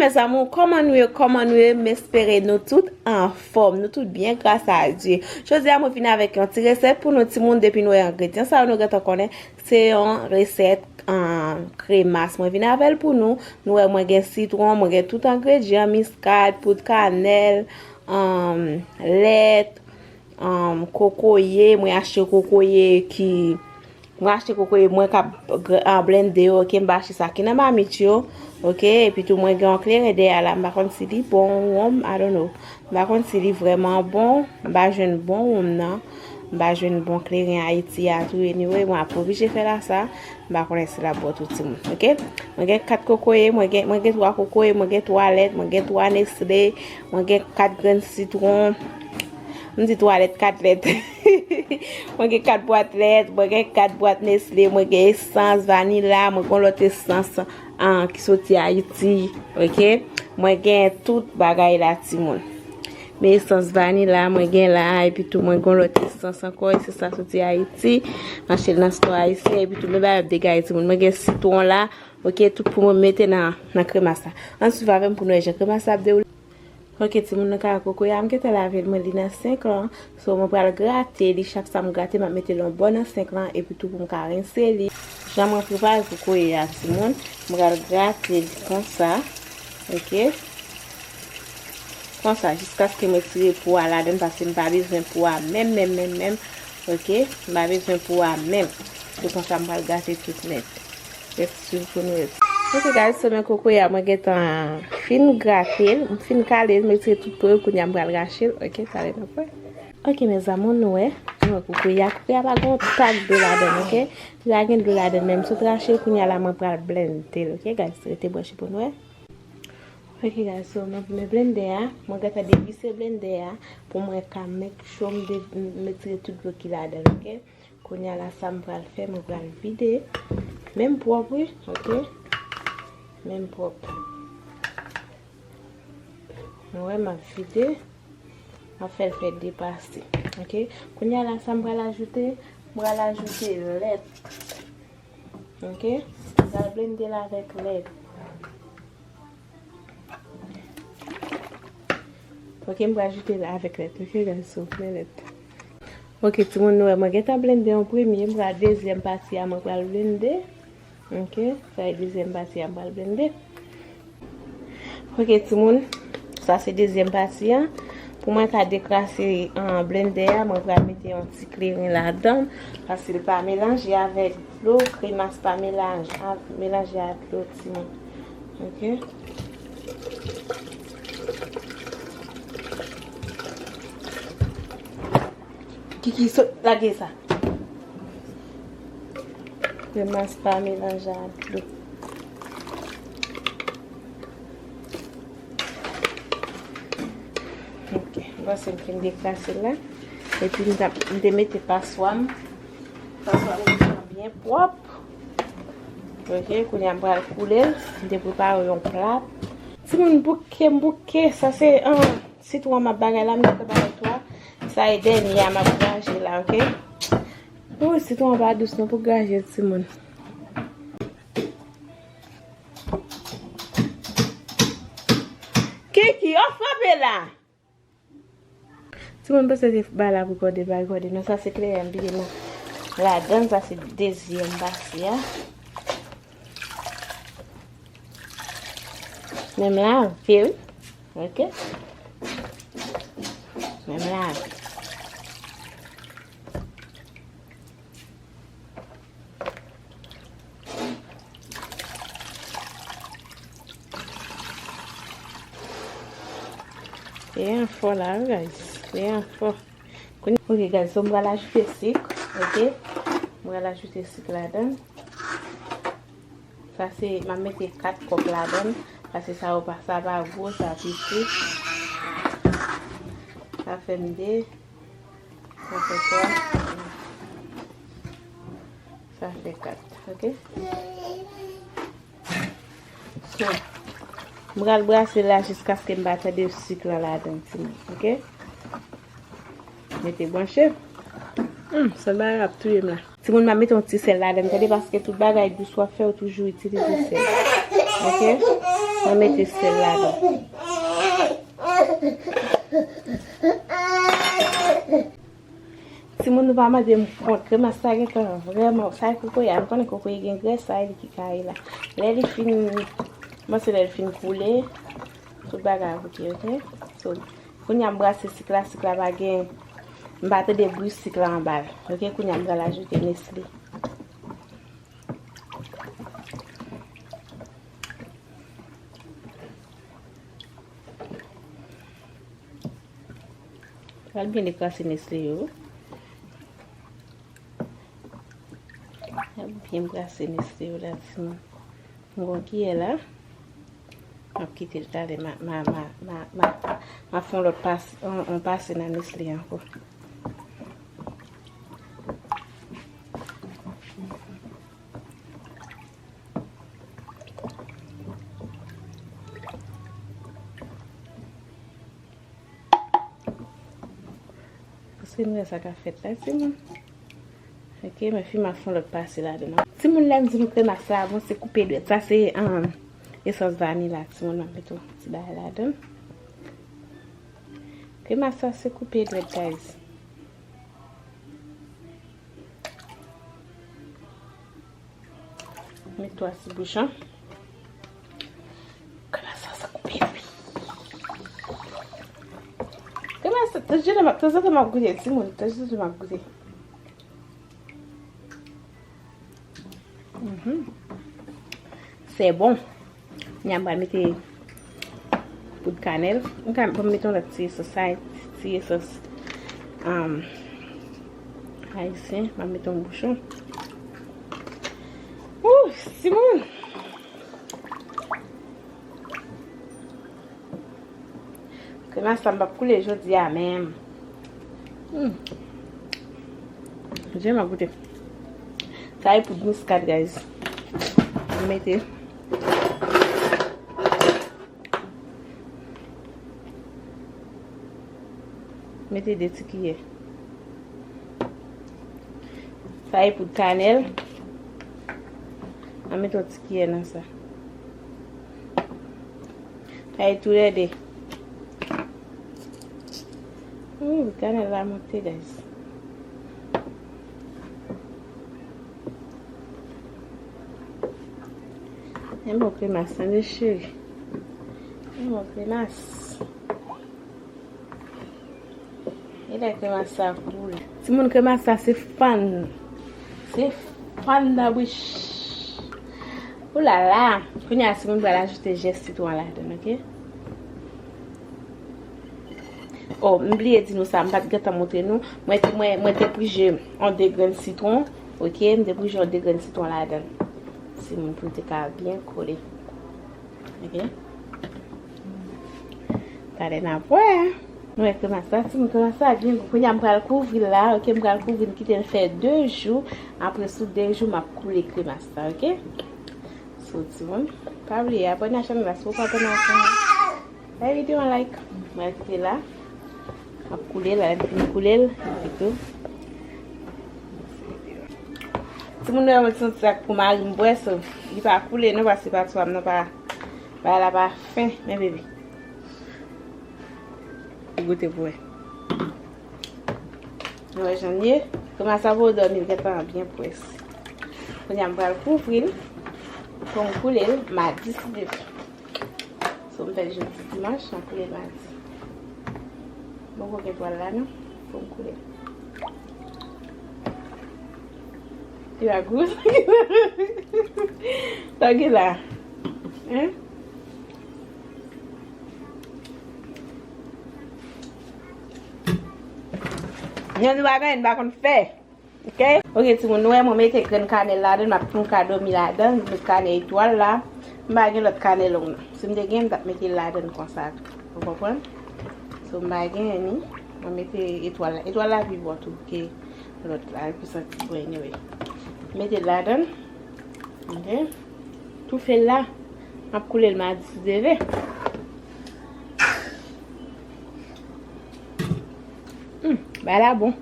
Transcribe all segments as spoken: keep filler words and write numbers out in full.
Mes amours, kòman nou ye? Kòman nou ye? M espere nou tout anfòm. Nou tout byen, gras a Dye. Jodi a, mwen vin avèk yon ti resèt pou nou timoun. Depi nou wè engredyan sa yo, nou gentan konnen se yon resèt, um, kremas. Mwen vin avè l pou nou. Nou wè, mwen gen sitwon, mwen gen tout engredyan, miskad, poud kanèl, um, lèt, um, kokoye. Mwen achte kokoye ki Mwen achte kokoye mwen k ap gr- ah, blende yo, oke, m pa achte sa ki nan mamit yo, oke, epi tou mwen gen yon kleren dèyè la, m pa konn si li bon, wonm, I don't know. M pa konn si li vrèman bon, m pa jwenn bon wonm nan, m pa jwenn bon kleren Ayiti a tou, anyway, mwen ap oblije fè l a sa, m pa konnen si l ap bon tout timoun, oke. Mwen gen kat kokoye, mwen gen, mwen gen twa kokoye, mwen gen twa lèt, mwen gen twa Nestle, mwen gen kat grenn sitwon, m di twa lèt, kat lèt. Mwen gen kat bwat lèt, mwen gen kat bwat Nestle, mwen gen esans vanila, mwen gen lòt esans, ah, ki soti Ayiti, oke? Mwen gen tout bagay la, timoun. Men esans vanila, mwen gen la, epi tou mwen gen lòt esans ankò, esans sa soti Ayiti. M achte l nan stò ayisyen, epi tou men bagay ap degaye, timoun. Mwen gen sitwon la, oke, tout pou mwen mete nan, nan kremas la. Ann swiv avè m pou nou wè jan kremas la ap dewoule. Oke, timoun, nan ka kokoye a, m gentan lave l, mwen li nan senk lan. So, mwen pral grate li, chak sa m grate, m ap mete l yon bò nan senk lan, epi tou pou m ka rense li. Jan mwen prepare kokoye a, timoun, m pral grate li konsa, oke? Konsa, jiskaske m retire po a ladan l, paske m pa bezwen po a menm, menm, menm, menm, oke? M pa bezwen po a menm. Se konsa m pral grate tout nèt. Res swiv pou nou res. Ok guys, so men kokoye a mwen gentan fin grate l, m fin kale l, m retire tout po yo, kounye a m pral rache l, ok, talè n ap wè. Ok mes amours, nou wè, nou wè kokoye a, kokoye a pa gen yon tak dlo ladan l, ok, li pa gen dlo ladan l, men m sot rache l, kounye a la mwen pral blende l, ok guys, rete branche pou nou wè. Ok guys, so mwen, mwen blende a, mwen gentan devise blende a, pou mwen ka make sure m de, m retire tout dlo ki ladan l, ok. Kounye a la, sa m pral fè, mwen pral vide. Men m pwòp, wi, ok. Men m pwòp. Nou wè, m ap vide. M ap fè l fè de pase, ok. Kounye a la, sa m pral ajoute, m pral ajoute lèt. Ok. M pral blende l avèk lèt. Ok, m pral ajoute l avèk lèt. Ok guys, so, men lèt. Ok, timoun, nou wè, mwen gentan blende yon premye, m pral dezyèm pati a, mwen pral blende. Ok, sa e dezyèm pati a, m pral blende. Ok, timoun, sa se dezyèm pati a. Pou mwen ka dekrase, ah, blende a, mwen pral mete yon ti kleren ladan, paske l pa melanje avèk dlo, kremas pa melanje, a, melanje ak dlo, timoun. Ok. Kiki, sot, lage sa. Kremas pa melanje ak dlo. Ok, m panse m fin dekrase l la. Epi m t ap, m te mete paswa m. Paswa m gentan byen pwòp. Ok, kounye a m pral koule l. M te prepare yon plat. Timoun bouke m bouke. Sa se, ah, sitwon m ap bagay la, m gentan bagay twa. Sa e dènye a m ap graje la, ok? Wi, sitwon pa dous non pou graje l, timoun. Kiki, w ap frape la. Timoun panse se ba la pou kòde, pa kòde. Non, sa se kleren m vide nan ladan, sa se dezyèm pati a. Men m lave, wi. Ok. Men m lave. E an fò la, wi, guys. E an fò. Kounye, ok, guys, so m pral ajoute sik, ok? M pral ajoute sik ladan. Sa se, m ap mete kat kòk ladan. Paske sa yo pa, sa pa gwo, sa piti. Sa fè m de. Sa fè twa. Sa fè kat, ok? So, m pral brase la jiskaske m pa tande sik lan ladan, timoun, ok? Mete branche. Hmm, sèl bagay ap touye m la. Timoun, m ap mete yon ti sèl ladan, tande, paske tout bagay dous w ap fè, ou toujou itilize sèl. Ok? Mwen mete sèl ladan. Timoun, nou pa mande m kont kremas sa gentan vrèman, sa e kokoye a, nou konnen kokoye gen grès, sa e li ki kare la. Lè li fin, mwen se lè li fin koule, tout bagay ok, ok? So, kounye a m brase sik la, sik la pa gen, m pa tande bri sik la anba l. Ok, kounye a m pral ajoute Nestlé. Pral byen dekrase Nestlé yo. Pral byen brase Nestlé yo la, timoun. M gon kiyè la. M ap kite l talè. Ma, ma, ma, ma, ma, ma fè yon lòt pas, yon, yon pase nan Nestlé ankò. Paske m wè sa ka fèt la, timoun. Ok, men fi m ap fè yon lòt pase ladan. Timoun, lè m di nou kremas sa bon, se koupe dwèt. Sa se, um, esans vanila, timoun, m ap mete yon ti bagay ladan. Kremas sa se koupe dwèt, guys. Met twa ti bouchon. Kòman sa, sa koupe wi. Kòman sa, tanzantan m ap, tanzantan m ap goute, timoun, tanzantan m ap goute. Mhm. C'est bon. Kounye a m pral mete poud kanèl. M ka, m mete yon lòt ti esans, sa, ti esans, um, ayisyen. M ap mete yon bouchon. Ooh, timoun! Kremas sa m p ap koule jodi a menm. Hmm. Jan m ap goute. Sa e poud miskad, guys. M mete. Mete de ti kiyè. Sa e poud kanèl. An mete yon ti kiyè nan sa. Sa e toulède. Ooh, kanèl la monte, guys. Men bon kremas, tande cheri. Men bon kremas. E lè kremas sa koule. Timoun, kremas sa se fann. Se fann nan bouch. Oulala. Kounye a, timoun, pral ajoute zès sitwon ladan, ok? Oh, m bliye di nou sa, m pa t gentan montre nou. Mwen, mwen, mwen deprije yon de grenn sitwon, ok? M deprije yon de grenn sitwon ladan. Timoun, pou l te ka byen kole. Ok. Talè n ap wè. Nou wè kremas la, timoun, kremas la byen gou. Kounye a m pral kouvri l la, ok, m pral kouvri l, kite l fè de jou. Apre, sou de jou, m ap koule kremas la, ok. So, timoun, pa bliye abòne a chanèl la si w pa abòne ankò. Bay videyo an like. M pral kite la. M ap koule l, lè m fin koule l, epitou. Timoun, nou wè mwen santi sa k pou mari m bwè, so, li pa koule non, paske patwon nan pa, bagay la pa fen, men bebe. Ou goute pou wè. Nou wè jan l ye, kòman sa pou w dòmi, l gentan byen près. Kounye a m pral kouvri l, pou m koule l, madi si Dye vle. So, m fè jodi dimanch, m ap koule madi. Bon, poko gen twal la, non? Fò m koule. Ti bagous. Sa gen la. Hein? Yon ti bagay, m pa konn fè. Ok? Ok, timoun, nou wè mwen mete grenn kanèl ladan, m ap tou ka dòmi ladan, m met kanèl etwal la. M pa gen lòt kanèl long nan. Si m te gen, m t ap mete l ladan konsa tou. Ou konprann? So, m pa gen ni, mwen mete etwal la. Etwal la pi bon tou ke lòt la, l pi santi bon anyway. Mete l ladan. Ok? Toufe l la. M ap koule l madi si Dye vle. Hmm, bagay la bon.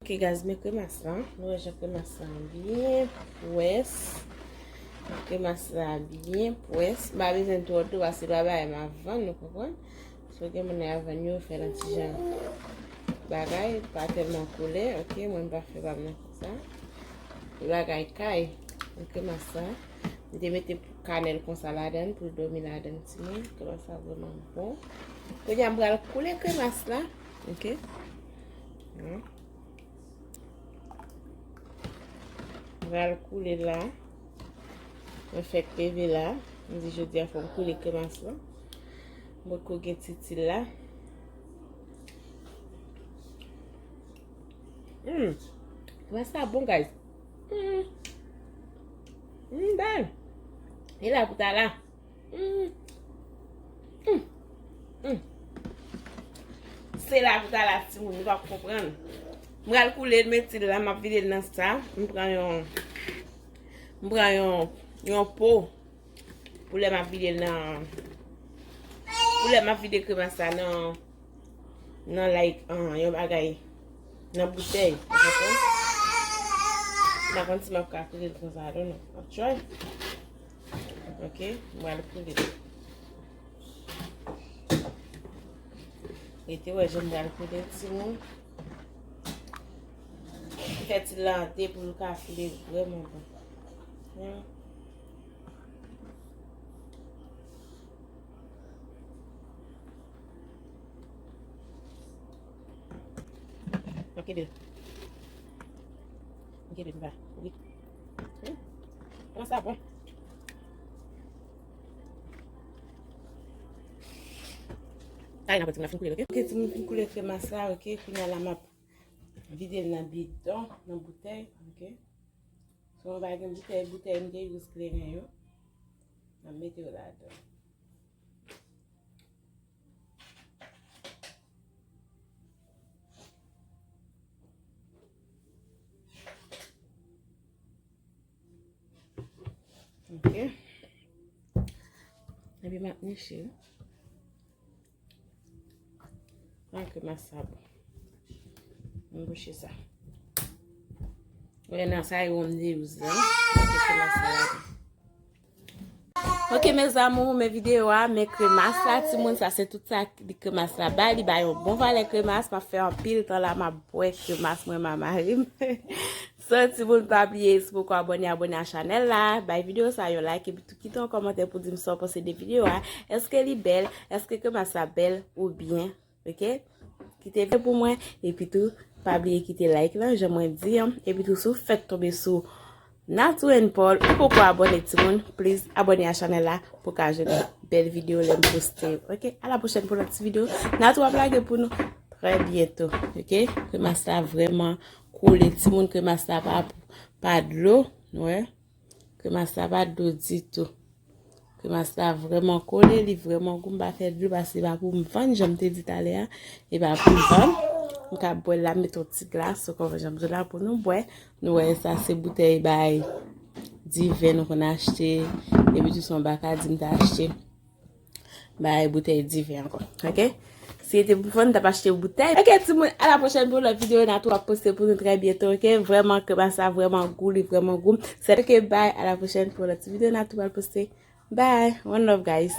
Ok, guys, men kremas la. Nou wè jan kremas la byen pwès. Kremas la byen pwès. M pa bezwen twò dlo paske l pa bagay m ap vann, nou konprann? So, gen moun ap vann yo, fè l an ti jan bagay, pa tèlman koule, oke? Mwen, m pa fè pa m nan konsa. Bagay kay, nan kremas la. M te mete kanèl konsa ladan l pou l dòmi ladan l, timoun. Kremas la vrèman bon. Kounye a, m pral koule kremas la, oke? Hmm. M pral koule la. Mwen fèk leve la. M di jodi a fò m koule kremas la. Mwen ko gen titil la. Hmm. Kremas la bon, guys. Hmm. Hmm, bèl. E la pou ta la. Mm. Mm. Mm. Se la pou ta la, timoun, nou p ap konprann. M pral koule l, mete l la, m ap vide l nan sa. M pran yon, m pran yon, yon po pou lè m ap vide l nan, pou lè m ap vide kremas la nan, nan, like, ah, yon bagay, nan boutèy, ou konprann? M pa konn si m ap ka koule l konsa, I don't know. M ap try. Ok, m pral koule. Rete wè jan m pral koule, timoun. Fè ti lante pou l ka koule vrèman bon. Hmm. Ok, de. Ok, de, va. Wi. Hmm. Kòman sa bon? Ay, n ap wè timoun ap fin koule, ok? Ok, timoun fin koule kremas la, ok? Kounye a la, m ap vide l nan bidon, nan boutèy, ok? So, mwen pa gen boutèy, boutèy m te use kleren yo. M ap mete yo ladan. Ok. Epi m ap niche. An kremas sa bon. M bouche sa. Wè nan sa e wonm de youz lan. Mete kremas sa ladan. Ok, mes amours, men videyo a, men kremas la, timoun, sa se tout sa li kremas la bay, li bay yon bon valè kremas, m ap fè anpil tan la, m ap bwè kremas mwen, m a mari m. So, timoun, pa bliye, si w poko abòne, abòne a chanèl la, bay videyo sa yon like, epi tou kite yon kòmantè pou di m sa w panse de videyo a. Èske li bèl? Èske kremas la bèl ou byen? Ok? Kite videyo pou mwen, epi tou, pa bliye kite like lan, jan mwen di an, epi tou, si w fèk tonbe sou Natou and Paul, ou poko abòne, timoun, please, abòne a chanèl la pou ka jwenn bèl videyo lè m poste yo. Ok? A la pwochèn pou lòt ti videyo Natou ap lage pou nou trè byento. Ok? Kremas la vrèman koule, timoun, kremas la pa, pa dlo, wè. Kremas la pa dlo ditou. Kremas la vrèman kole, li vrèman gou, m pa fè dlo paske e pa pou m vann, jan m te di talè a, e pa pou m vann. M ka bwè l la, m met yon ti glas, ou konprann jan m di w la pou nou bwè. Nou wè sa se boutèy bay diven nou konn achte, epi tou se yon bakadi m te achte. Bay boutèy diven ankò, ok? Si se te pou fanm, m t ap achte boutèy. Ok, timoun, a la pwochèn pou lòt videyo Natou ap poste pou nou trè byento, ok? Vrèman, kremas sa vrèman gou, li vrèman gou. Se ok, bye, a la pwochèn pou lòt videyo Natou ap poste. Bye, one love, guys.